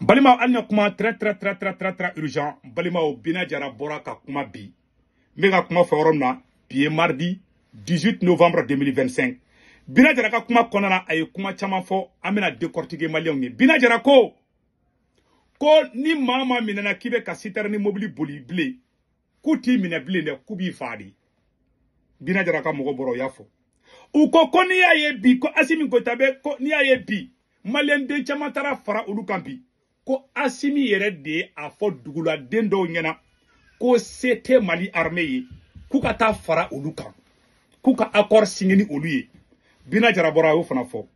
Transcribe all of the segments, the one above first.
Balimaw hali na kuma très très très très très très urgent. Balimaw Bina Jara bɔra ka kuma bi. N bɛ ka kuma fɔ yɔrɔ min na bi ye mardi 18 novembre 2025. Bina Jara ka kuma kɔnɔna na a ye kuma caman fɔ, an bɛna décortiquer maliyɛnw ye. Bina Jara ko ni maa maa minɛna k'i bɛ ka citerne mobili boli bilen, k'u t'i minɛ bilen dɛ, k'u b'i fa de. Bina Jara ka mɔgɔ bɔra o y'a fɔ. U ko n'i y'a ye bi ko Assimi Goïta bɛ ko n'i y'a ye bi maliyɛn den caman taara fara olu kan bi. Ko Assimi yɛrɛ de ye a fɔ duguladen dɔw ɲɛna ko se tɛ Mali armée ye, k'u ka taa fara olu kan, k'u ka accord signé ni olu ye. Bina Jara bɔra a y'o fana fɔ.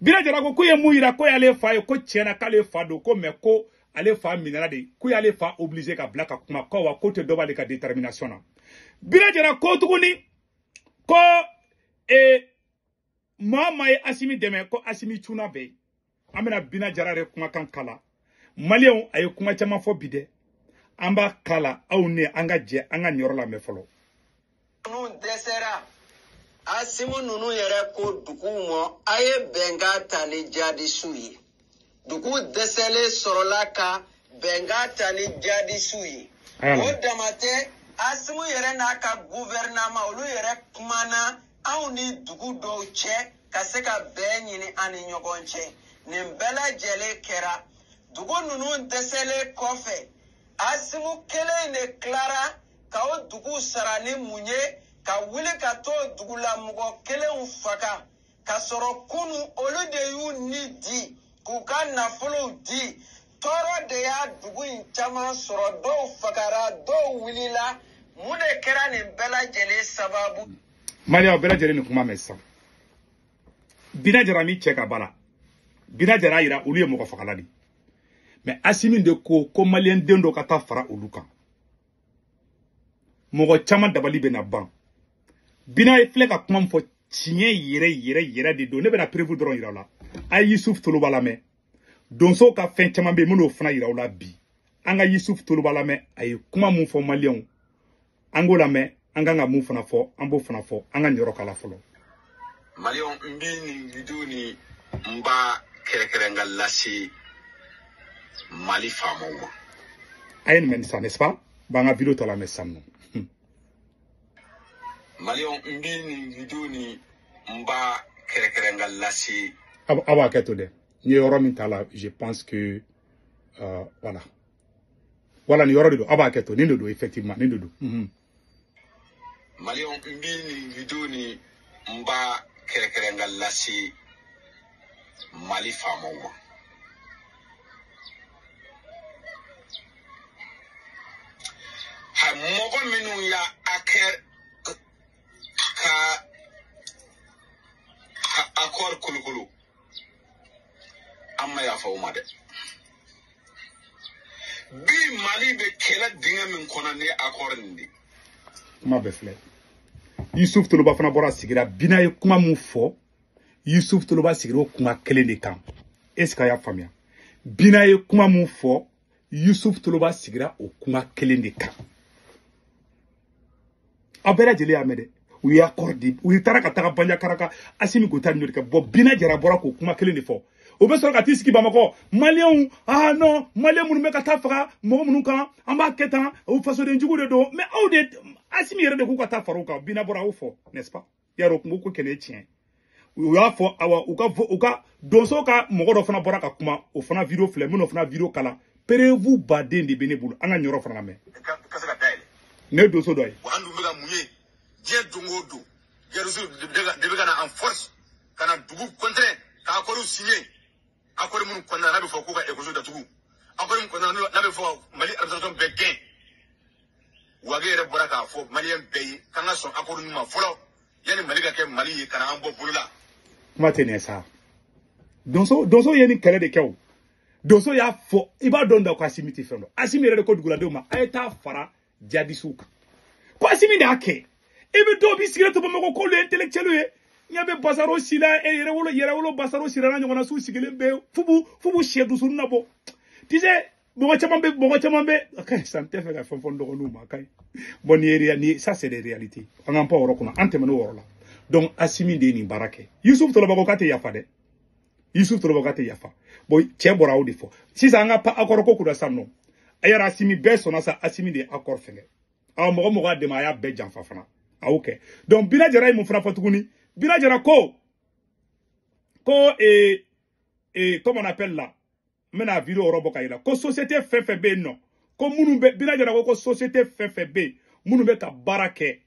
Bina Jara ko k'u ye mun yira ko y'ale fa ye, ko tiɲɛna k'ale fa don, ko mais ko ale fa minɛna de, k'u y'ale fa obligé ka bila ka kuma, ko wa ko tɛ dɔ b'ale ka détermination na. Bina Jara ko tuguni ko maa maa ye Assimi dɛmɛ ko Assimi cunna bɛɛ. An bɛna Bina Jara yɛrɛ kumakan kala. Maliyɛnw a ye kuma caman fɔ bi dɛ, an b'a kala aw ni an ka jɛ an ka nin yɔrɔ lamɛn fɔlɔ. Ninnu dɛsɛra, Assimi ninnu yɛrɛ ko duguw ma a ye bɛnkan ta ni jadisiw ye. Dugu dɛsɛlen sɔrɔla ka bɛnkan ta ni jadisiw ye. O dama tɛ, Assimi yɛrɛ n'a ka gouvernement olu yɛrɛ kumana anw ni dugu dɔw cɛ ka se ka bɛn ɲini an ni ɲɔgɔn cɛ. Nin bɛɛ lajɛlen kɛra. Dugu ninnu dɛsɛlen kɔfɛ, Assimi kelen de tilara ka o dugu sara ni mun ye, ka wuli ka t'o dugulamɔgɔ kelenw faga, ka sɔrɔ kunu olu de y'u ni di k'u ka nafolow di. Tɔɔrɔ de y'a dugu in caman sɔrɔ, dɔw fagara, dɔw wulila. Mun de kɛra nin bɛɛ lajɛlen sababu? Maliyɛnw bɛɛ lajɛlen nin kuma mɛn sisan. Bina Jara mi cɛ ka baara. Bina Jara yira olu ye mɔgɔ fagala de. Mais Assimi de ko ko maliyɛn den dɔ ka taa fara olu kan. Mɔgɔ caman dabali bɛna ban. Bina ye filɛ ka kuma min fɔ tiɲɛ yɛrɛ yɛrɛ yɛrɛ de don. Ne bɛna preuve dɔrɔn yira aw la. A ye Yusuf Toloba lamɛn. Donsow ka fɛn caman bɛ yen, n bɛn'o fana yira aw la bi. An ka Yusuf Toloba lamɛn, a ye kuma mun fɔ maliyɛnw. An k'o lamɛn, an kan ka mun fana fɔ, an b'o fana fɔ. An ka nin yɔrɔ kala fɔlɔ. Maliyɛnw, n bɛ nin vidéo nin n b'a kɛrɛnkɛrɛn ka lase Mali faamaw ma. A ye nin mɛn sisan, n'est-ce pas? B'an ka vidéo tɔ lamɛn sisan nɔ. Maliyɛnw, n bɛ nin vidéo nin n b'a kɛrɛnkɛrɛn ka lase. Aw b'a kɛ to dɛ. N ye yɔrɔ min ta la, je pense que voilà. Voilà nin yɔrɔ de don, aw b'a kɛ to, nin de don effectivement, nin de don. Maliyɛnw, n bɛ nin vidéo nin n b'a kɛrɛnkɛrɛn ka lase Mali faamaw ma. Mɔgɔ minnu y'a kɛ ka accord kolokolo, an ma yafa o ma dɛ. Bi Mali bɛ kɛlɛ dingɛ min kɔnɔ ni accord nin de. Kuma bɛɛ filɛ. Yusuf Toloba fana bɔra sigira. Bina ye kuma mun fɔ, Yusuf Toloba sigira o kuma kelen de kan. Est ce que a y'a faamuya? Bina ye kuma mun fɔ, Yusuf Toloba sigira o kuma kelen de kan. Aw bɛɛ lajɛlen y'a mɛn dɛ. U ye accord di, u taara ka taga Banjakaraka, Assimi Goïta ninnu de kɛ. Bon, Bina Jara bɔra k'o kuma kelen de fɔ. O bɛ sɔrɔ ka t'i sigi Bamakɔ. Maliyɛnw, ah non, maliyɛn minnu bɛ ka taa faga mɔgɔ minnu kan, an b'a kɛ tan, o fasoden jugu de don. Mais aw de, Assimi yɛrɛ de k'u ka taa fara u kan. Bina bɔra y'o fɔ, n'est-ce pas? Yarɔ, o kun ko ko kɛlɛ ye tiɲɛ. U y'a fɔ, awa, u ka donso ka mɔgɔ dɔ fana bɔra ka kuma, o fana vidéo filɛ, n bɛn'o fana vidéo kala. Preuve baden de bɛ ne bolo, an ka nin yɔrɔ fana lamɛn. Ka se ka dayɛlɛ. Ne ye donso dɔ ye. Wa an dun bɛ ka mun ye diɲɛ don o don, guerre de bɛ ka na en force, ka na dugu contraint ka accord signer. Accord minnu kɔnɔna n'a bɛ fɔ k'u ka école datugu, accord minnu kɔnɔna n'a bɛ fɔ Mali administration bɛɛ gɛn. Wage yɛrɛ bɔra k'a fɔ maliyɛn bɛɛ ye k'an ka sɔn accord ninnu ma fɔlɔ yanni Mali ka kɛ Mali ye ka na an bɔ bolo la. Kuma tɛ nin ye sa. Donso ye nin kɛlɛ de kɛ o. Donso y'a fɔ, i b'a dɔn da ko Assimi tɛ fɛn dɔn. Assimi yɛrɛ de ko duguladenw ma, a ye taa fara jadisiw kan. Ko Assimi de y'a kɛ. I bɛ dɔw b'i sigilen to Bamakɔ k'olu ye intellectuel ye. Ɲɛ bɛ Basaro si la, e yɛrɛwolo Basaro si la n'a ɲɔgɔnna s'u sigilen bɛ fu b'u sɛ dusuni na bɔ. Tu sais, mɔgɔ caman bɛ, a ka ɲi sa, n tɛ fɛ ka fɛn fɔ n dɔgɔninw ma, a ka ɲi. Bon, nin ye nin ça c'est des réalités. An k'an pan o yɔrɔ kɔnɔ, an tɛmɛn'o yɔrɔ la. Donc Assimi de ye nin baara kɛ. Yusuf Toloba ko k'a tɛ yafa dɛ. Yusuf Toloba k'a tɛ yafa. Bon cɛ bɔra o de fɔ sisan an ka accord ko kunna sisan nɔ a yɛrɛ Asimi bɛɛ sɔnna sa Asimi de ye accord fɛngɛ aw mɔgɔ mɔgɔ y'a dɛmɛ a y'a bɛɛ janfa fana a y'o kɛ. Donc Bina Jara ye mun fana fɔ tuguni? Bina Jara ko comment on appelle là, n bɛna vidéo yɔrɔ bɔ ka yira ko société fɛn fɛn bɛ yen nɔ ko minnu bɛ Bina Jara ko société fɛn fɛn bɛ yen minnu bɛ ka baara kɛ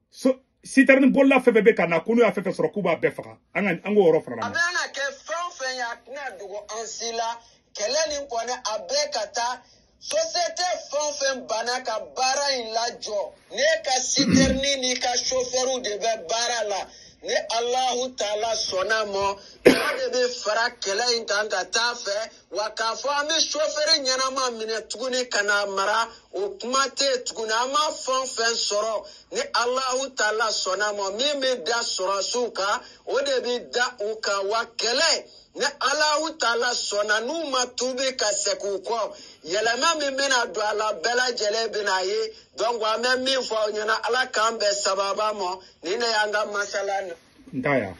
so citerne bolila fɛn fɛn bɛ ka na ko n'u y'a fɛn fɛn sɔrɔ k'u b'a bɛɛ faga. An k'o yɔrɔ fana lamɛn. A bɛna kɛ fɛn o fɛn ye a tɛna dogo an si la kɛlɛ nin kɔni a bɛɛ ka taa société fɛn o fɛn banna ka baara in lajɔ ne ka citerne n'i ka chauffeur de bɛ baara la ni Alahu Taala sɔnna ma mɔgɔ de bɛ fara kɛlɛ in kan ka taa fɛ wa k'a fɔ an bɛ chauffeur ɲɛnama minɛ tuguni ka n'a mara o kuma tɛ yen tuguni an ma fɛn o fɛn sɔrɔ ni Alahu Taala sɔnna ma min bɛ da sɔrɔsiw kan o de bɛ da u kan wa kɛlɛ ni Alahu Taala sɔnna n'u ma tuubi ka segin u kɔ yɛlɛma min bɛna don a la bɛɛ lajɛlen bɛna ye. Donc an bɛ min fɔ aw ɲɛna Ala k'an bɛn sababa ma nin de y'an ka masala ye. N t'a ya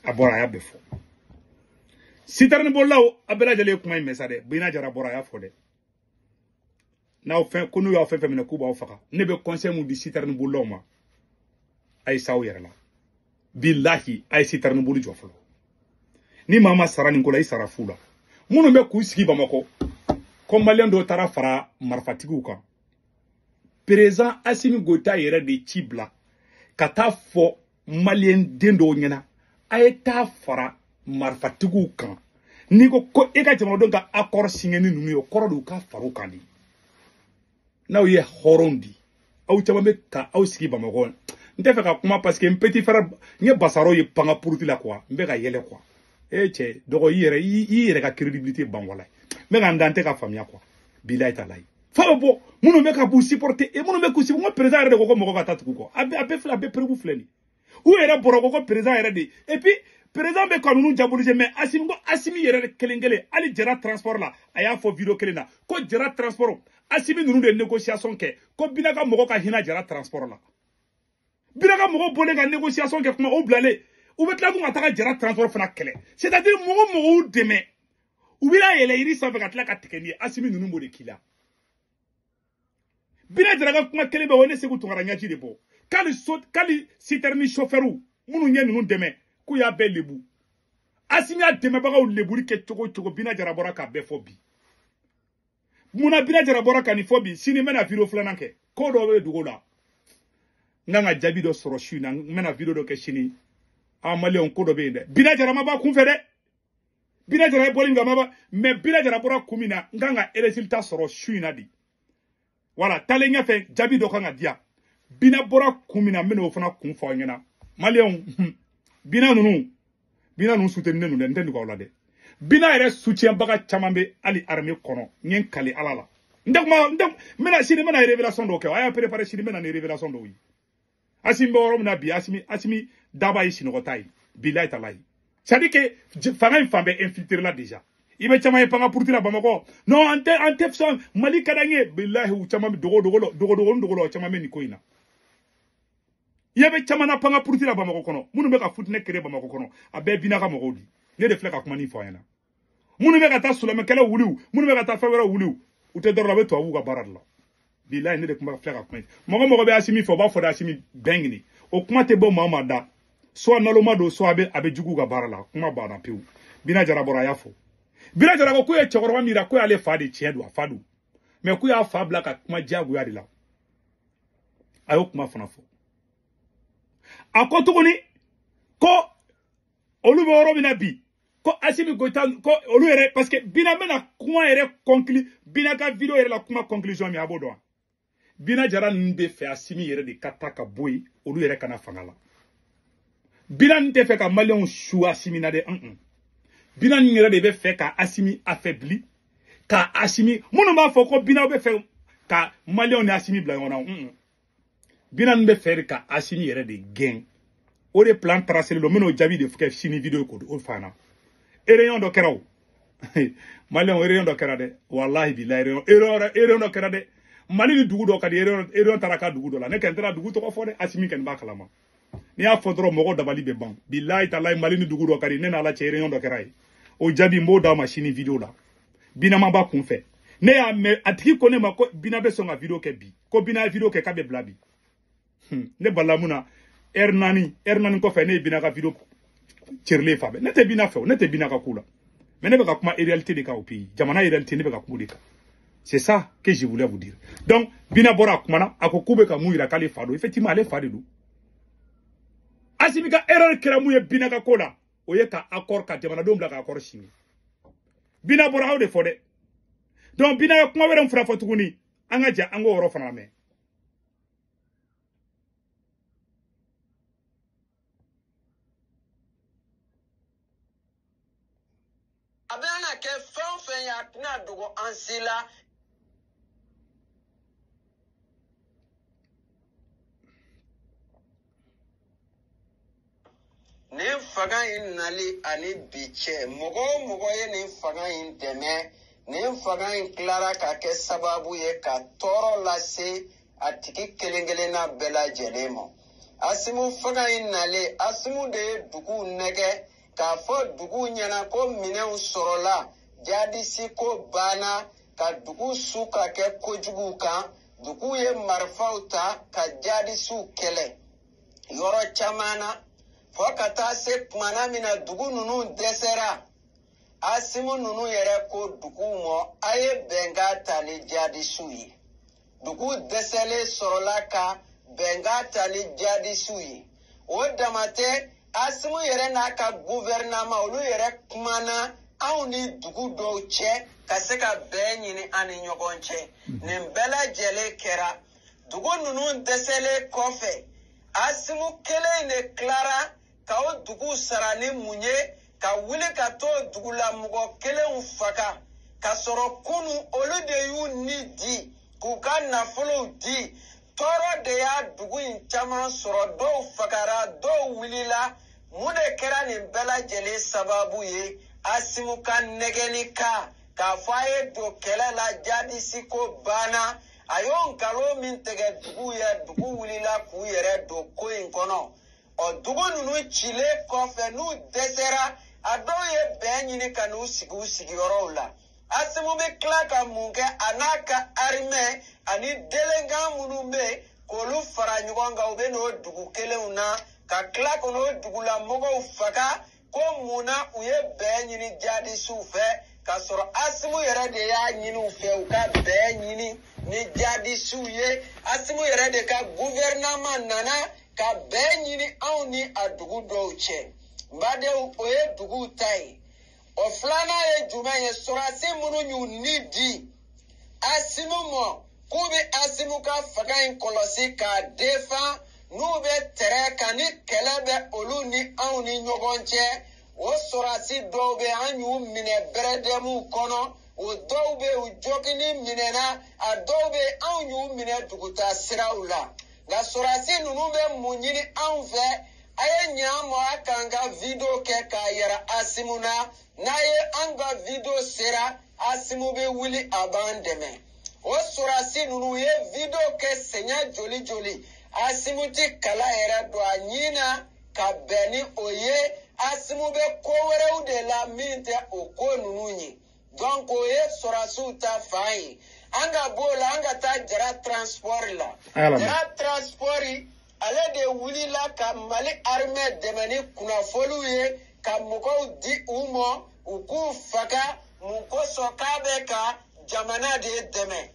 a bɔra a y'a bɛɛ fɔ. Citerne bolilaw a bɛɛ lajɛlen ye kuma in mɛn sa dɛ. Bina Jara bɔra a y'a fɔ dɛ. N'aw fɛn ko n'u y'aw fɛn fɛn minɛ k'u b'aw faga. Ne bɛ conseil mun di citerne bolilaw ma a ye s'aw yɛrɛ la. Bilahi a ye citerne boli jɔ fɔlɔ. Ni maa ma sara nin ko la i sara fu la. Minnu bɛ k'u sigi Bamakɔ ko maliyɛn dɔw taara fara marifatigiw kan. Président Assimi Goïta yɛrɛ de ci bila ka taa fɔ maliyɛn den dɔw ɲɛna a ye taa fara marifatigiw kan. N'i ko ko e ka jamanadenw ka accord signé ni ninnu ye o kɔrɔ de u ka fara u kan de. N'aw ye hɔrɔn di aw caman bɛ ka aw sigi Bamakɔ. N tɛ fɛ ka kuma parce que n petit frère n ye Basaro ye panga puruti la quoi n bɛ ka yɛlɛ quoi. E cɛ dɔgɔ i yɛrɛ i yɛrɛ ka crédibilité ban wala. N bɛ ka n dan tɛ ka faamuya quoi. Bilahi talahi. Fa bɛ bɔ minnu bɛ ka b'u supporter e minnu bɛ k'u supporter n ko président yɛrɛ de ko ko mɔgɔ ka taa tugu kɔ. A bɛɛ filɛ a bɛɛ preuve filɛ nin. U yɛrɛ bɔra ko président yɛrɛ de et puis président bɛ ka ninnu diaboliser mais Assimi ko Assimi yɛrɛ de kelen kelen hali Jara transport la a y'a fɔ vidéo kelen na ko Jara transport Assimi ninnu de négociation kɛ ko Bina ka mɔgɔ ka hinɛ Jara transport la. Bina ka mɔgɔ bɔlen ka négociation kɛ kuma o bilalen u bɛ tila tun ka taga Jara transport fana kɛlɛ. C'est à dire mɔgɔ mɔgɔw dɛmɛ u bɛna yɛlɛ yiri sanfɛ ka tila ka tigɛ ni ye Assimi ninnu b'o de k'i la. Bina Jara ka kuma kelen bɛ o ne Segu Tunkara ɲɛji de bɔ k'ale so k'ale citerne chauffeur minnu ye ninnu dɛmɛ k'u y'a bɛɛ lebu. Assimi y'a dɛmɛbagaw lebuli kɛ cogo o cogo Bina Jara bɔra k'a bɛɛ fɔ bi. Munna Bina Jara bɔra ka nin fɔ bi sini n bɛna vidéo filanan kɛ ko dɔ bɛ dugu la n kan ka jaabi dɔ sɔrɔ su in na n bɛna vidéo dɔ kɛ sini. A maliyɛnw ko dɔ bɛ yen dɛ. Bina Jara ma b'a kun fɛ dɛ. Bina Jara ye bɔli min kɛ a ma ba mais Bina Jara bɔra kun min na n kan ka résultat sɔrɔ su in na de. Voilà taalen ɲɛfɛ jaabi dɔ kan ka di yan. Bina bɔra kun min na n bɛna o fana kun fɔ aw ɲɛna. Maliyɛnw Bina ninnu soutenir ninnu dɛ n tɛ nugu aw la dɛ. Bina yɛrɛ soutienbaga caman bɛ hali armée kɔnɔ n ye n kali Ala la. N tɛ kuma n tɛ n bɛna sini n bɛna révélation dɔw kɛ a y'a préparé sini n bɛna ni révélation dɔw ye. Assimi bɛ yɔrɔ min na bi Assimi daba ye sinɔgɔta ye bilahi talahi. C'est à dire que fanga in fan bɛɛ infiltré la déjà. I bɛ caman ye panga puruti la Bamakɔ non an tɛ sɔn Mali ka d'an ye bilahi u caman bɛ dogo dogo la o caman bɛ nin ko in na. I bɛ caman na panga puruti la Bamakɔ kɔnɔ minnu bɛ ka futinɛ créer Bamakɔ kɔnɔ a bɛɛ Bina ka mɔgɔw di. Ne de filɛ ka kuma nin fɔ aw ɲɛna. Minnu bɛ ka taa silamɛkɛlɛ wuliw minnu bɛ ka taa fɛn wɛrɛw wuliw u tɛ dɔrɔn la u bɛ tubabuw ka baara de la. Bilahi ne de kuma filɛ ka kuma mɔgɔ mɔgɔ bɛ Assimi fɛ u b'a fɔ de Assimi bɛn ɲini o kuma tɛ bɔ maa ma da soit naloma don soit a bɛ juguw ka baara la kuma banna pewu. Bina Jara bɔra a y'a fɔ. Bina Jara ko k'u ye cɛkɔrɔba min yira ko y'ale fa de tiɲɛ don a fa don mais k'u y'a fa bila ka kuma diyagoya de la a y'o kuma fana fɔ. A ko tuguni ko olu bɛ yɔrɔ min na bi ko Assimi Goïta ko olu yɛrɛ parce que Bina bɛna kuma yɛrɛ conclure Bina ka vidéo yɛrɛ la kuma conclusion min a b'o dɔn. Bina Jara ninnu bɛ fɛ Assimi yɛrɛ de ka taa ka bɔ yen olu yɛrɛ kana fanga la. Bina ninnu tɛ fɛ ka maliyɛnw su Assimi na dɛ. Bina ninnu yɛrɛ de bɛ fɛ ka Assimi affaibli ka Assimi minnu b'a fɔ ko Bina bɛ fɛ ka maliyɛnw ni Assimi bila ɲɔgɔn na. Bina ninnu bɛ fɛ de ka Assimi yɛrɛ de gɛn. O de plan tracé don n bɛn'o jaabi de kɛ sini vidéo ko o fana. Réunion dɔ kɛra o maliyɛnw réunion dɔ kɛra dɛ walahi bilahi réunion dɔ kɛra dɛ. Mali ni dugu dɔ ka di réunion taara ka dugu dɔ la ne kɛn tɛna dugu tɔgɔ fɔ dɛ Assimi kɛni b'a kalama. N'i y'a fɔ dɔrɔn mɔgɔ dabali bɛ ban bilahi talahi Mali ni dugu dɔ ka di ne n'Ala cɛ réunion dɔ kɛra yen. O jaabi n b'o d'aw ma sini vidéo la. Bina ma b'a kun fɛ. Ne y'a mɛn a tigi ko ne ma ko Bina bɛ sɔn ka vidéo kɛ bi. Ko Bina ye vidéo kɛ k'a bɛ bila bi. Ne balila mun na heure naani kɔfɛ ne ye Bina ka vidéo cɛrilen fa bɛɛ. Ne tɛ Bina fɛ o, ne tɛ Bina ka ko la. Mais ne bɛ ka kuma réalité de kan au pays. Jamana réalité ne bɛ ka kuma o de kan. C'est ça que je voulais vous dire. Donc Bina bɔra a kuma na a ko k'u bɛ ka mun yira k'ale fa don. Effectivement ale fa de don. Assimi ka erreur kɛra mun ye Bina ka ko la, o ye ka accord ka jamanadenw bila ka accord signer. Bina bɔra aw de fɔ dɛ. Donc Bina ye kuma wɛrɛ min fana fɔ tuguni, an ka jɛ an k'o yɔrɔ fana mɛn. A bɛna kɛ fɛn o fɛn ye a tɛna dogo an si la. Nin fanga in nali ani bi cɛ, mɔgɔ o mɔgɔ ye nin fanga in dɛmɛ, nin fanga in tilara ka kɛ sababu ye ka tɔɔrɔ lase a tigi kelen kelenna bɛɛ lajɛlen ma. Asimu fanga in nalen, Asimu de ye duguw nɛgɛ k'a fɔ duguw ɲɛna ko minɛnw sɔrɔla, jadisi ko banna, ka dugu su ka kɛ kojuguw kan. Duguw ye marifaw ta ka jadisiw kɛlɛ yɔrɔ caman na. Fo ka taa se kumana min na dugu ninnu dɛsɛra, Asimu ninnu yɛrɛ ko duguw ma a ye bɛnkan ta ni jadisiw ye. Dugu dɛsɛlen sɔrɔla ka bɛnkan ta ni jadisiw ye. O dama tɛ, Asimu yɛrɛ n'a ka gouvernement olu yɛrɛ kumana anw ni dugu dɔw cɛ ka se ka bɛn ɲini an ni ɲɔgɔn cɛ. Nin bɛɛ lajɛlen kɛra. Dugu ninnu dɛsɛlen kɔfɛ, Asimu kelen de tilara ka o dugu sara ni mun ye, ka wuli ka t'o dugulamɔgɔ kelenw faga, ka sɔrɔ kunu olu de y'u ni di k'u ka nafolow di. Tɔɔrɔ de y'a dugu in caman sɔrɔ, dɔw fagara, dɔw wulila. Mun de kɛra nin bɛɛ lajɛlen sababu ye? Asimu ka nɛgɛnni kan k'a fɔ a ye don kɛlɛ la, jadisi ko banna. A y'o nkalon min tigɛ dugu ye, dugu wulila k'u yɛrɛ don ko in kɔnɔ. Ɔ dugu ninnu cilen kɔfɛ, n'u dɛsɛra, a dɔw ye bɛn ɲini ka n'u sigi u sigiyɔrɔw la. Asimu bɛ tila ka mun kɛ? A n'a ka arimɛ ani delenkan minnu bɛ yen k'olu fara ɲɔgɔn kan, u bɛ n'o dugu kelenw na ka tila ka n'o dugulamɔgɔw faga. Ko mun na u ye bɛn ɲini jadisiw fɛ, k'a sɔrɔ Asimu yɛrɛ de y'a ɲini u fɛ u ka bɛn ɲini ni jadisiw ye. Asimu yɛrɛ de ka gouvernement nana ka bɛn ɲini anw ni a dugu dɔw cɛ. N badenw, o ye duguw ta ye. O filanan ye jumɛn ye? Sɔrɔdasi minnu y'u ni di Asimu ma k'u bɛ Asimu ka fanga in kɔlɔsi k'a defan, n'u bɛ tɛrɛ kan ni kɛlɛ bɛ olu ni anw ni ɲɔgɔn cɛ, o sɔrɔdasi dɔw bɛ an y'u minɛ bɛrɛdɛmuw kɔnɔ, o dɔw bɛ u jogini minɛna, a dɔw bɛ anw y'u minɛ dugutaa siraw la. Nka sɔrɔdasi ninnu bɛ mun ɲini anw fɛ? A ye ɲɛ an ma a k'an ka video kɛ k'a yira Asimu na. N'a ye an ka video sera, Asimu bɛ wuli a b'an dɛmɛ. O sɔrɔdasi ninnu ye video kɛ sɛɲɛ joli joli, Asimu ti kala yɛrɛ don a ɲin na ka bɛn ni o ye. Asimu bɛ ko wɛrɛw de la min tɛ o ko ninnu ye. Donc o ye sɔrɔdasiw ta fan ye. An ka b'o la, an ka taa Jara transport la. Jara transport ale de wulila ka Mali armée dɛmɛ ni kunnafoniw ye ka mɔgɔw di u ma u k'u faga. Mun kosɔn? K'a bɛ ka jamana de dɛmɛ.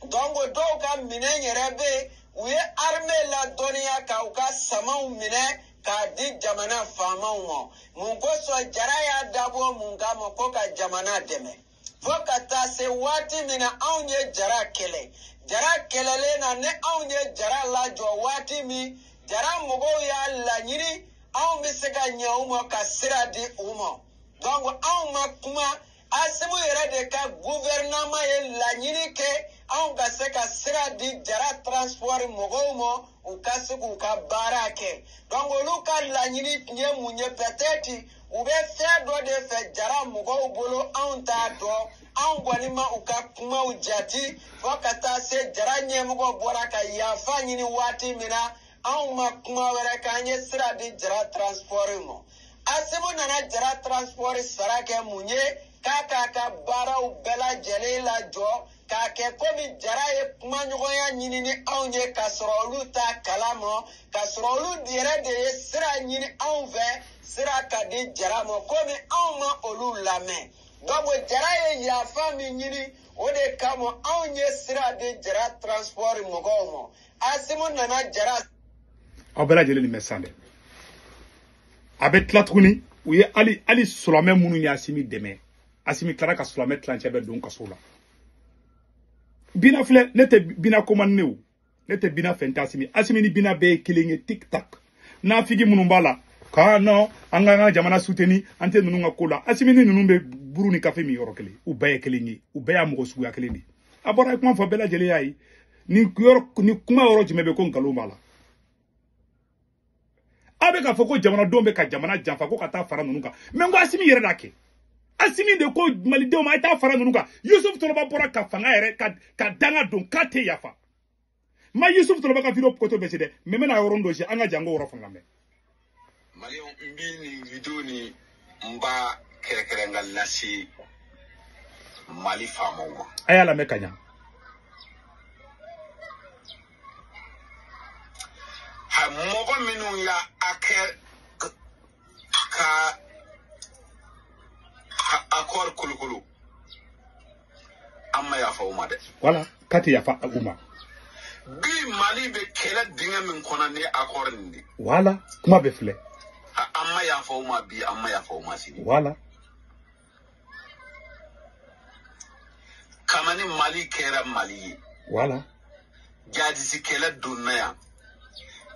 Donc dɔw ka minɛn yɛrɛ bɛ yen, u ye armée ladɔnniya ka u ka samaw minɛ k'a di jamana faamaw ma. Mun kosɔn? Jara y'a dabɔ mun kama? Ko ka jamana dɛmɛ. Fo ka taa se waati min na anw ye Jara kɛlɛ. Jara kɛlɛlen na, ni anw ye Jara lajɔ waati min, Jara mɔgɔw y'a laɲini anw bɛ se ka ɲɛ u ma ka sira di u ma. Donc anw ma kuma, Asimu yɛrɛ de ka gouvernement ye laɲini kɛ anw ka se ka sira di Jara transport mɔgɔw ma u ka se k'u ka baara kɛ. Donc olu ka laɲini tun ye mun ye? Peut-être u bɛ fɛn dɔ de fɛ Jara mɔgɔw bolo, anw t'a dɔn. Anw kɔni ma u ka kumaw jate fo ka taa se Jara ɲɛmɔgɔ bɔra ka yafa ɲini waati min na, anw ma kuma wɛrɛ k'an ye sira di Jara transport ma. Asimu nana Jara transport sara kɛ mun ye k'a k'a ka baaraw bɛɛ lajɛlen lajɔ k'a kɛ komi Jara ye kumaɲɔgɔnya ɲini ni anw ye k'a sɔrɔ olu t'a kalama k'a sɔrɔ olu yɛrɛ de ye sira ɲini anw fɛ sira ka di Jara ma komi anw ma olu lamɛn. Donc Jara ye yafa min ɲini o de kama anw ye sira di Jara transport mɔgɔw ma. Asimu nana Jara. Aw bɛɛ lajɛlen nin bɛ san dɛ. A bɛ tila tuguni u ye hali silamɛ minnu ye Asimi dɛmɛ, Asimi tilara ka silamɛ tilancɛ bɛɛ don kaso la. Bina filɛ, ne tɛ Bina komani ne o, ne tɛ Bina fɛn tɛ Asimi. Asimi ni Bina bɛɛ ye kelen ye tic tac. Nafigi minnu b'a la k'a non an k'an ka jamana soutenir an tɛ ninnu ka ko la. Asimi ni ninnu bɛ buru ni kafe min yɔrɔ kelen, u bɛɛ ye kelen ye, u bɛɛ y'a mɔgɔ suguya kelen de ye. A bɔra kuma fɔ bɛɛ lajɛlen y'a ye. Ni kuma yɔrɔ jumɛn bɛ ko nkalon b'a la. A bɛ k'a fɔ ko jamanadenw bɛ ka jamana janfa ko ka taa fara ninnu kan. Mais n ko Asimi yɛrɛ d'a kɛ. Asimi de ko malidenw ma a ye taa fara ninnu kan. Yusuf Toloba bɔra ka fanga yɛrɛ ka danga don k'a tɛ yafa. Ma Yusuf Toloba ka vidéo koto bɛ se dɛ, mais n bɛna yɔrɔnin dɔ se an ka jango yɔrɔ fana lamɛn. Maliyɛnw, n bɛ nin vidéo nin n b'a kɛrɛnkɛrɛn ka lase Mali faamaw ma. A y'a lamɛn ka ɲa. Mɔgɔ minnu y'a kɛ ka accord kolokolo, an ma yafa u ma dɛ. Voilà, k'a tɛ yafa u ma. Bi Mali bɛ kɛlɛ dingɛ min kɔnɔ ni accord nin de. Voilà, kuma bɛ filɛ. An ma yafa u ma bi, an ma yafa u ma sini. Voilà. Kamani Mali kɛra Mali ye. Voilà. Jadisi kɛlɛ donna yan.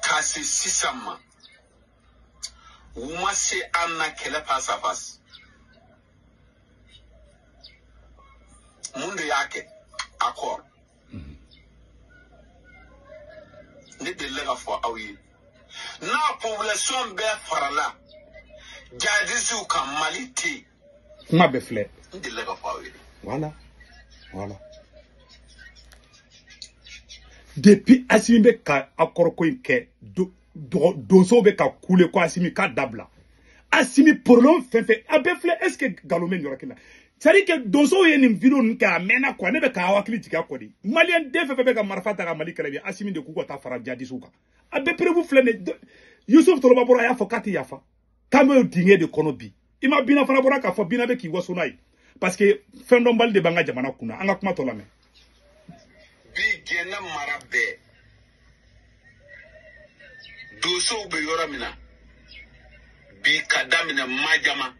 Ka se sisan ma, u ma se an na kɛlɛ face à face. Mun de y'a kɛ? Accord. Ne delila ka fɔ aw ye, n'a population bɛɛ farala jadisiw kan, Mali tɛ yen. Kuma bɛɛ filɛ. N delila ka fɔ aw ye. Voilà, voilà. Depuis Asimi bɛ ka accord ko in kɛ, donsow bɛ ka kule ko Asimi k'a dabila. Asimi problème fɛn fɛn a bɛɛ filɛ, est ce que nkalon bɛ nin yɔrɔ kelen na? C'est à dire que donsow ye nin vidéo ninnu kɛ a mɛnna quoi, ne bɛ k'aw hakili jigin a kɔ de. Maliyɛn den fɛn fɛn bɛ ka marifa ta ka Mali kɛlɛ bi, Asimi de k'u ka taa fara jadisiw kan. A bɛɛ preuve filɛ nin ye. Yusuf Toloba bɔra a y'a fɔ k'a tɛ yafa. K'an bɛ dingɛ de kɔnɔ bi. I ma Bina fana bɔra k'a fɔ Bina bɛ k'i waso n'a ye. Parce que fɛn dɔnbali de b'an ka jamana kunna. An ka kuma tɔ lamɛn. Bi diɲɛ mara bɛɛ, donsow bɛ yɔrɔ min na bi, ka daminɛ Majama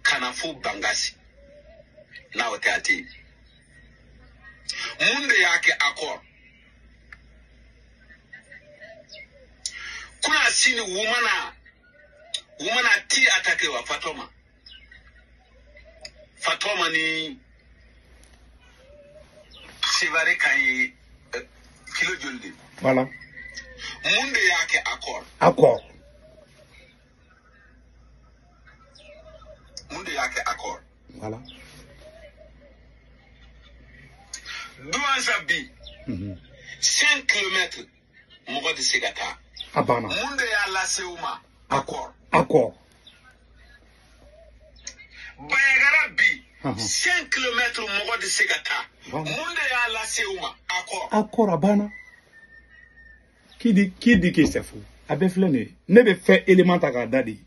ka na fo Bangasi, n'a o tɛ a tɛ yen. Mun de y'a kɛ accord? Kuna sini u mana ti attaquer wa Fatoma. Fatoma ni Sévaré kan ye kilo joli de. Voilà. Mun de y'a kɛ accord? Accord. Mun de y'a kɛ accord? Voilà. Douentza bi. 5 kilomètres mɔgɔ tɛ se ka taa. A banna. Mun de y'a lase u ma? Accord. Accord. Bandiagara bi. 5 kilomètres mɔgɔ tɛ se ka taa. Mun de y'a lase u ma? Accord. Accord a banna. Qui dit que c'est faux? A bɛɛ filɛ nin ye. Ne bɛ fɛn élément ta k'a da de.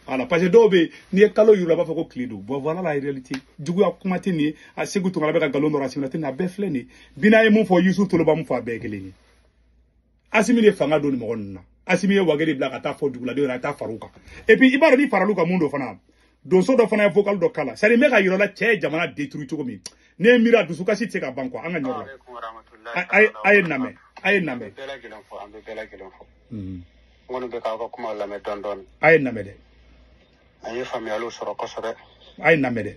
Voilà, parce que dɔw bɛ yen n'i ye kalo yir'u la, u b'a fɔ ko tile don. Bon, voilà la réalité. Juguya kuma tɛ nin ye. A Segu Tunkara bɛ ka nkalon dɔ Asimi la tɛ nin ye. A bɛɛ filɛ nin ye. Bina ye mun fɔ, Yusuf Toloba mun fɔ, a bɛɛ ye kelen ye. Asimi de fanga don nin mɔgɔ ninnu na. Asimi ye wagɛ de bila ka taa fɔ duguladenw ye, a taa far'u kan. Et puis i b'a dɔn ni faral'u kan mun don fana. Donso dɔ fana ye vocal dɔ k'a la. C'est à dire n bɛ ka yir'aw la cɛ ye jamana détruit cogo min. Ne ye miiri a dusukasi tɛ se ka ban quoi. An ka ɲɔgɔn la. A ye lamɛn. A ye lamɛn. An bɛ bɛɛ lajɛlen fo, an bɛ bɛɛ lajɛlen fo. N kɔni bɛ k'aw ka kuma lamɛn dɔɔni dɔɔni. A ye lamɛn dɛ. An ye faamuyaliw sɔrɔ kosɛbɛ. A ye lamɛn dɛ.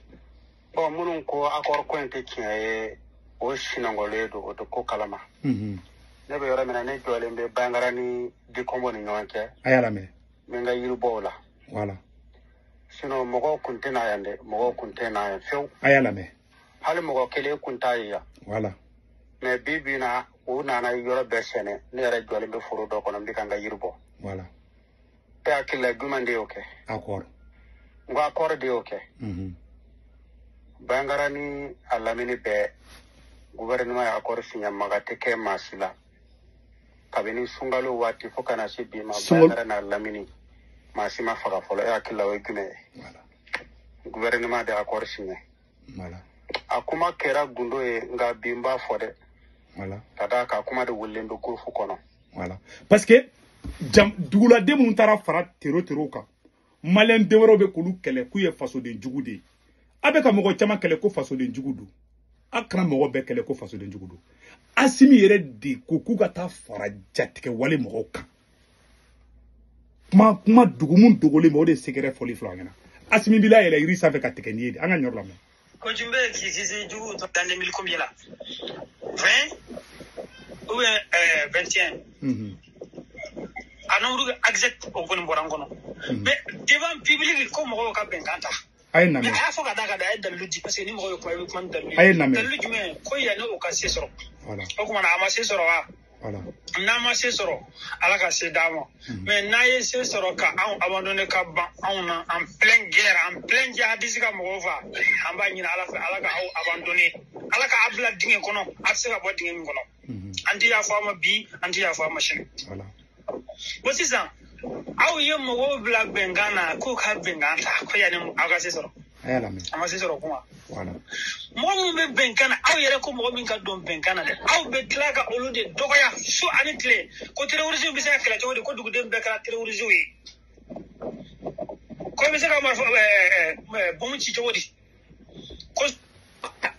Bon, minnu ko accord ko in tɛ tiɲɛ ye, o sinangolen don, o tɛ ko kalama. Ne bɛ yɔrɔ min na, ne jɔlen bɛ Bandiagara ni Dikombo ni ɲɔgɔn cɛ. A y'a lamɛn. N bɛ n ka yiribɔw la. Voilà. Sinon mɔgɔw kun tɛ na yan dɛ, mɔgɔw kun tɛ na yan fiyewu. A y'a lamɛn. Hali mɔgɔ kelen kun t'a ye yan. Voilà. Mais bi bi in na, u nana yɔrɔ bɛɛ sɛnɛ. Ne yɛrɛ jɔlen bɛ foro dɔ kɔnɔ, n bɛ ka n ka yiri bɔ. Voilà. E hakili la jumɛn de y'o kɛ? Accord. N ko accord de y'o kɛ. Bandiagara ni a lamini bɛɛ gouvernement ye accord signé, maga tɛ kɛ maa si la. Kabini sunkalo waati fo ka na se bi ma, Bandiagara n'a lamini maa si ma faga fɔlɔ. E hakili la o ye jumɛn ye? Voilà. Gouvernement de accord signé. Voilà. A kuma kɛra gundo ye, nka bi n b'a fɔ dɛ. Voilà. Ka d'a kan kuma de wulilen bɛ groupe kɔnɔ. Voilà. Parce que duguladen minnu taara fara terro kan, maliyɛn den wɛrɛw bɛ k'olu kɛlɛ k'u ye fasoden jugu de ye. A bɛ ka mɔgɔ caman kɛlɛ ko fasoden jugu don. A kana mɔgɔ bɛɛ kɛlɛ ko fasoden jugu don. Assimi yɛrɛ de ko k'u ka taa fara jatigɛ wale mɔgɔw kan. Kuma dugu mun dogolen bɛ, o de ye secret fɔli filɛ an ɲɛna. Assimi b'i layɛlɛ yiri sanfɛ ka tigɛ n'i ye de. An ka ɲɔ lamɛn. Ko Jumbe k'i kisi jugu dans 2000 combien là? 20 ou bien 21. A nombre exact o kɔni bɔra n kɔnɔ. Mais devant public ko mɔgɔw ka bɛnkan ta. A ye na mɛn. Mais a y'a fɔ ka d'a kan de, a ye dalilu di parce que ni mɔgɔ ye kuma, i bɛ kuma ni dalilu ye. A ye na mɛn. Dalilu jumɛn? Ko yanni o ka se sɔrɔ. Voilà. O tuma na a ma se sɔrɔ wa? Voilà. N'a ma se sɔrɔ, Ala ka se d'a ma. Mais n'a ye se sɔrɔ ka anw abandonné ka ban anw na en pleine guerre, en pleine jihadiste ka mɔgɔw fa, an b'a ɲini Ala fɛ, Ala ka aw abandonné. Ala ka aw bila dingɛ kɔnɔ, a tɛ se ka bɔ dingɛ min kɔnɔ. An tɛ yafa aw ma bi, an tɛ yafa aw ma sini. Voilà. Bon sisan, aw ye mɔgɔw bila bɛnkan na k'u ka bɛnkan ta ko yanni aw ka se sɔrɔ. A y'a lamɛn. A ma se sɔrɔ kuma. Voilà. Mɔgɔ minnu bɛ bɛnkan na, aw yɛrɛ ko mɔgɔ min ka don bɛnkan na dɛ, aw bɛ tila ka olu de dɔgɔya su ani tile. Ko terroriste bɛ se ka kɛlɛ cogo di? Ko duguden bɛɛ kɛra terroriste ye. Ko i bɛ se ka marifa bombe ci cogo di? Ko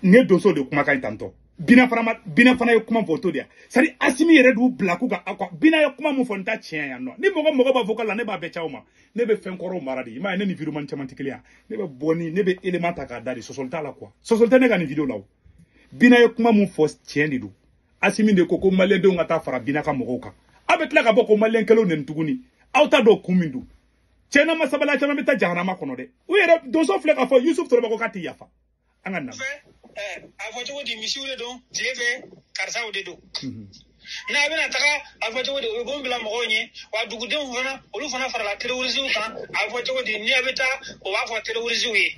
nin ye donso de kumakan ye tantɔ. Bina fana ye kuma fɔ o to de ya. C'est à dire Assimi yɛrɛ d'u bila k'u ka aw Bina ye kuma mun fɔ n ta tiɲɛ yan nɔ. Ni mɔgɔ b'a fɔ k'a la, ne b'a bɛɛ c'aw ma. Ne bɛ fɛn kɔrɔw mara de. I m'a ye ne ni vidéo man caman tɛ kelen ya. Ne bɛ bɔ ni ne bɛ élément ta k'a da de, sɔsɔli t'a la quoi. Sɔsɔli tɛ ne ka nin vidéo la o. Bina ye kuma mun fɔ tiɲɛ de don. Assimi de ko ko maliyɛndenw ka taa fara Bina ka mɔgɔw kan. Aw bɛ tila ka bɔ ko maliyɛn kelenw nɛni tuguni. Aw t'a dɔn kun min don. Cɛ n'a ma sabali, a caman bɛ taa jahanama kɔnɔ dɛ. U yɛrɛ donso filɛ k'a fɔ Yusuf Toloba ko k'a tɛ yafa. An ka na. A fɔ cogo di, misiw de don tile fɛ, karisaw de don. N'a bɛna taga, a fɔ cogo di, u bɛ bon bila mɔgɔw ɲɛ, wa dugudenw fana, olu fana farala terroristew kan. A fɔ cogo di, n'i bɛ taa, o b'a fɔ terroristew ye.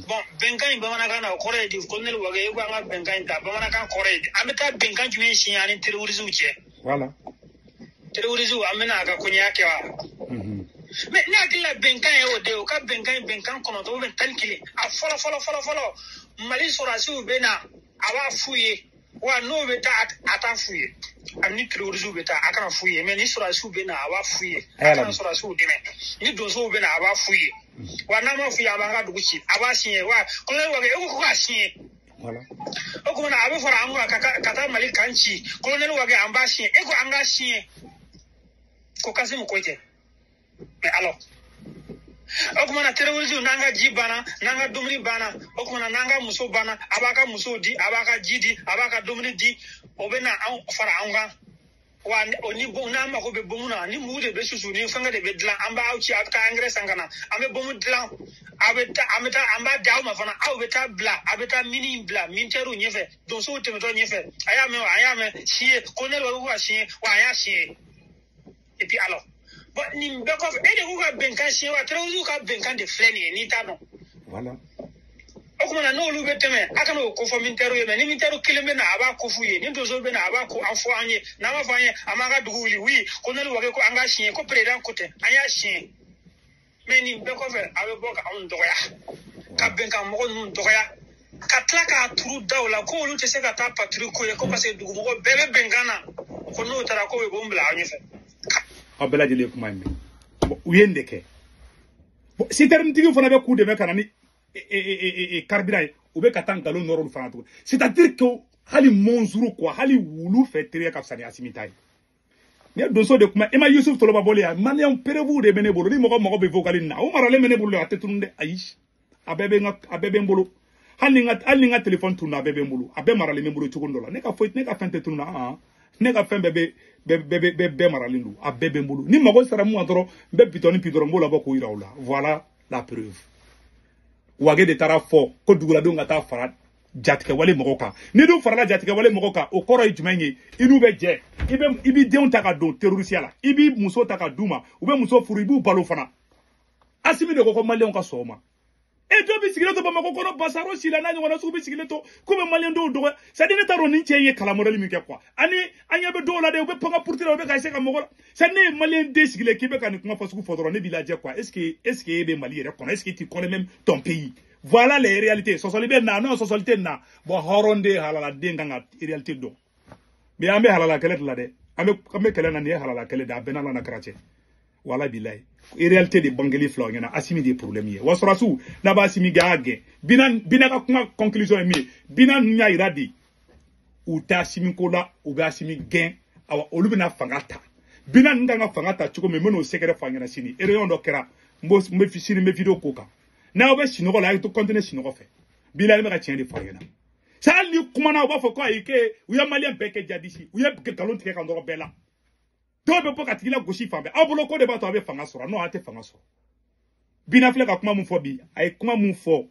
Bon bɛnkan in bamanankan na, o kɔrɔ ye di? Colonel Wagué, e ko an ka bɛnkan in ta bamanankan kɔrɔ ye di? An bɛ taa bɛnkan jumɛn signé ani terroristew cɛ? Voilà. Terroristew, an bɛna a ka koɲɛya kɛ wa? Mais ne hakili la bɛnkan ye o de ye, o ka bɛnkan ye bɛnkan 9 ou bien 11. A fɔlɔ fɔlɔ fɔlɔ fɔlɔ, Mali sɔrɔdasiw bɛ na, a b'a f'u ye, wa n'o bɛ taa, a t'a f'u ye. Ani terroristew bɛ taa, a kana f'u ye, mais ni sɔrɔdasiw bɛ na, a b'a f'u ye. A kana sɔrɔdasiw dɛmɛ. Ni donsow bɛ na, a b'a f'u ye. Wa n'a ma f'u ye, a b'an ka dugu ci, a b'a signé. Wa colonel Wagué, e ko k'a signé. Voilà. O tuma na a bɛ fara an kan ka taa Mali kan ci. Colonel Wagué, an b'a signé. E ko an k'a signé. Ko Kasimu Koyite. Mais alors, o tuma na terroriste n'an ka ji banna, n'an ka dumuni banna, o tuma na n'an ka muso banna, a b'a ka musow di, a b'a ka ji di, a b'a ka dumuni di, o bɛ na anw fara anw kan. Wa o ni n'an mako bɛ bomu na, ni mugu de bɛ susu, ni fɛnkɛ de bɛ dilan, an b'aw ci, a bɛ taa engrais san ka na, an bɛ bomu dilan, a bɛ taa, an bɛ taa, an b'a di aw ma fana, aw bɛ taa bila, a bɛ taa mini bila militaires ɲɛfɛ, donsow tɛmɛtɔ ɲɛfɛ, a y'a mɛn wa, a y'a mɛn, signé, colonel Wagué ko ka signé, wa a y'a signé. Et puis alors, bon, nin bɛɛ kɔfɛ, e de k'u ka bɛnkan signé wa terroriste ka bɛnkan de filɛ nin ye, n'i t'a dɔn. Voilà. O tuma na n'olu bɛ tɛmɛ, a kana o ko fɔ militaire ye, mais ni militaire kelen bɛ na, a b'a ko f'u ye, ni donso bɛ na, a b'a ko an fɔ an ye, n'an b'a fɔ an ye, an b'an ka dugu wuli, oui, colonel Wagué ko an k'a signé, ko président ko ten, an y'a signé. Mais nin bɛɛ kɔfɛ, a bɛ bɔ ka anw dɔgɔya, ka bɛnkan mɔgɔ ninnu dɔgɔya, ka tila k'a turu daw la ko olu tɛ se ka taa patrouille ko ye, ko parce que dugumɔgɔ bɛɛ bɛ bɛnkan na, ko n'o taara k'o bɛ bon bila aw ɲɛfɛ. Aw bɛɛ lajɛlen ye kuma in mɛn. Bon, u ye nin de kɛ. Bon, citerne-tigiw fana bɛ k'u dɛmɛ ka na ni carburant ye, u bɛ ka taa nkalon nɔrɔ olu fana tugun. C'est-à-dire que hali monstre quoi, hali wulu fɛ teriya ka fisa ni Assimi ta ye. Nin ye donso de kuma, e ma Yusuf Toloba bɔlen yan, maliyɛn preuve de bɛ ne bolo, ni mɔgɔ mɔgɔ bɛ vocal nin na, o maralen bɛ ne bolo, a tɛ tunun dɛ, ayi. A bɛɛ bɛ n ka, a bɛɛ bɛ n bolo. Hali ni n ka téléphone tununa, a bɛɛ bɛ n bolo, a bɛɛ maralen bɛ n bolo cogo dɔ la. Ne ka foyi, ne ka fɛn tɛ tunun na, ne ka fɛn bɛɛ bɛ bɛɛ maralen don, a bɛɛ bɛ n bolo. Ni mago sera mun ma dɔrɔn, n bɛ bitɔn ni bi dɔrɔn, n b'o labɔ k'o yira u la. Voilà la preuve. Wagué de taara fɔ ko duguladenw ka taa fara jatigɛwale mɔgɔw kan. Ni dun farala jatigɛwale mɔgɔw kan, o kɔrɔ ye jumɛn ye? I n'u bɛ jɛ, i b'i denw ta ka don terrorisiya la, i b'i muso ta ka d'u ma, u bɛ muso furu, i b'u balo fana. Assimi de ko ko maliyɛnw ka sɔn o ma. E dɔw bɛ sigilen to Bamakɔ kɔnɔ, Basaro Sila n'a ɲɔgɔnna sugu bɛ sigilen to k'u bɛ maliyɛn dɔw dɔgɔya. C'est à dire ne t'a dɔn nin cɛ in ye kalan modèle min kɛ quoi. Ani an ɲɛ bɛ dɔw la dɛ, u bɛ pan ka puruti la, u bɛ ka essayer ka mɔgɔ la. C'est à dire ne ye maliyɛn den sigilen k'i bɛ ka nin kuma fasugu fɔ dɔrɔn, ne b'i lajɛ quoi. Est ce que e bɛ Mali yɛrɛ kɔnɔ? Est ce que tu connais même ton pays? Voilà les réalités. Sɔsɔli bɛ na, non sɔsɔli tɛ na. Bon, hɔrɔn den halala den kan ka réalité dɔn. Mais an bɛ halala kɛlɛ de la dɛ. An bɛ kɛlɛ na, nin ye halala kɛlɛ de, a bɛɛ n'Ala n'a kɛra cɛ. Wala bilayi. Réalité de bangeli fila ɲɛna, Assimi de ye problème ye. Wa sɔrɔsiw n'a b'a Assimi gɛn, a gɛn. Bina ka kuma conclusion ye min ye, Bina ninnu y'a yira de u tɛ Assimi ko la, u bɛ Assimi gɛn. Awa olu bɛna fanga ta. Bina ninnu kan ka fanga ta cogo min, n bɛ n'o secret fɔ a ɲɛna sini. Réunion dɔ kɛra, n bɛ sini n bɛ vidéo k'o kan. N'aw bɛ sunɔgɔ la, a ye to continuer sunɔgɔ fɛ. Bilayi, ne bɛ ka tiɲɛ de fɔ a ɲɛna. Sa hali ni kumana, u b'a fɔ ko ayi k'e u ye maliyɛn bɛɛ kɛ jadisi, u ye nkalon tigɛ ka nɔrɔ bɛɛ la. Dɔw bɛ bɔ ka tigi la gosi fan bɛɛ. Aw bolo ko de b'a to a bɛ fanga sɔrɔ. Non, a tɛ fanga sɔrɔ. Bina filɛ ka kuma mun fɔ bi, a ye kuma mun fɔ.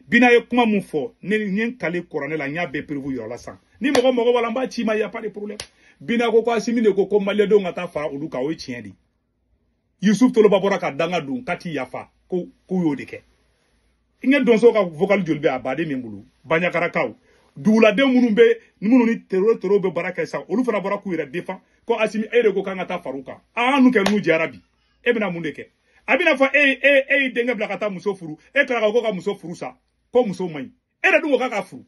Bina ye kuma mun fɔ, ne ye n kale kuranɛ la, n y'a bɛɛ prévu yɔrɔ la sisan. Ni mɔgɔ mɔgɔ b'a la, n b'a ci ma, y a pas de problème. Bina ko ko Assimi de ko ko maliyɛndenw ka taa fara olu kan, o ye tiɲɛ de ye. Yusuf Toloba bɔra ka danga don k'a ti yafa, ko k'u y'o de kɛ. N ye donso ka vocal joli bɛ a baden min bolo, Banjakarakaw. Duguladen minnu bɛ minnu ni terro bɛ baara kɛ sisan, olu fana bɔra k'u yɛrɛ défend ko Assimi e de ko k'an ka taa far'u kan. An nu kɛ n'u jɛra bi, e bɛna mun de kɛ? A bɛna fɔ e y'i denkɛ bila ka taa muso furu, e tilala ko ka muso furu sa, ko muso man ɲi, e yɛrɛ dun ko k'a ka furu.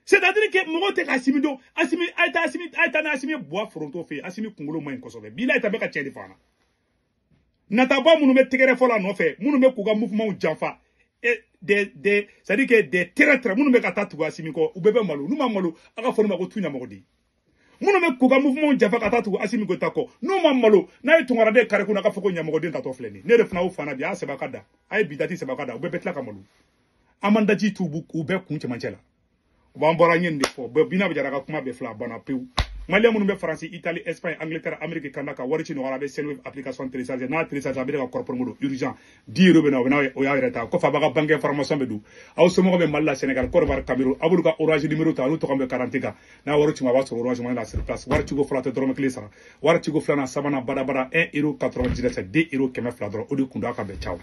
C'est-à-dire que mɔgɔw tɛ ka Assimi dɔn. Assimi a ye taa Assimi, a ye taa ni Assimi buwa foronto fɛ yen. Assimi kunkolo man ɲi kosɛbɛ. Bilayi ta bɛ ka tiɲɛ de fɔ an na. Nataba minnu bɛ tɛgɛrɛ fɔ la nɔfɛ, minnu bɛ k'u ka mouvement janfa, des c'est-à-dire que des traîtres minnu bɛ ka taa tugu Assimi kɔ, u bɛɛ bɛ malo. N'u ma malo, a ka fɔ ne ma ko tu ɲamɔgɔden. Minnu bɛ k'u ka mouvement janfa ka taa tugu Assimi Goïta kɔ, n'u ma malo, n'a ye tunkaraden kari kunna, a ka fɔ ko ɲamɔgɔden tatɔ filɛ nin ye. Ne yɛrɛ fana y'o fana bi, a y'a sɛbɛn a ka da, a ye bi dati sɛbɛn a ka da, u bɛɛ bɛ tila ka malo. An m'an daji t'u u bɛɛ kun cɛmancɛ la. U b'an bɔra n ye nin de fɔ. Bina Jara ka kuma bɛɛ filɛ, a banna pewu. Maliyɛn minnu bɛ Faransi, Italie, Espagne, Angleterre, Amérique, Canada ka wari ci nɔgɔya, a bɛ Senwave application télécharger. N'a télécharger, a bɛ ka kɔrɔ promo don urgent 10 euros bɛ na, o bɛ na, o y'a yɛrɛ ta. Kɔfɛ a b'a ka banque information bɛ don. Aw somɔgɔw bɛ Mali la, Sénégal, Côte d'Ivoire, Cameroun, aw b'olu ka Orange numéro ta, olu tɔgɔ bɛ carte kan. N'a wari ci ma, a b'a sɔrɔ Orange Money la sur place. Wari ciko fɔlɔ tɛ dɔrɔmɛ kelen sara. Wari ciko filanan, sabanan, badabada 1 euro 99, 2 euro 200 dɔrɔn. O de kun don a ka bɛn. Ciao.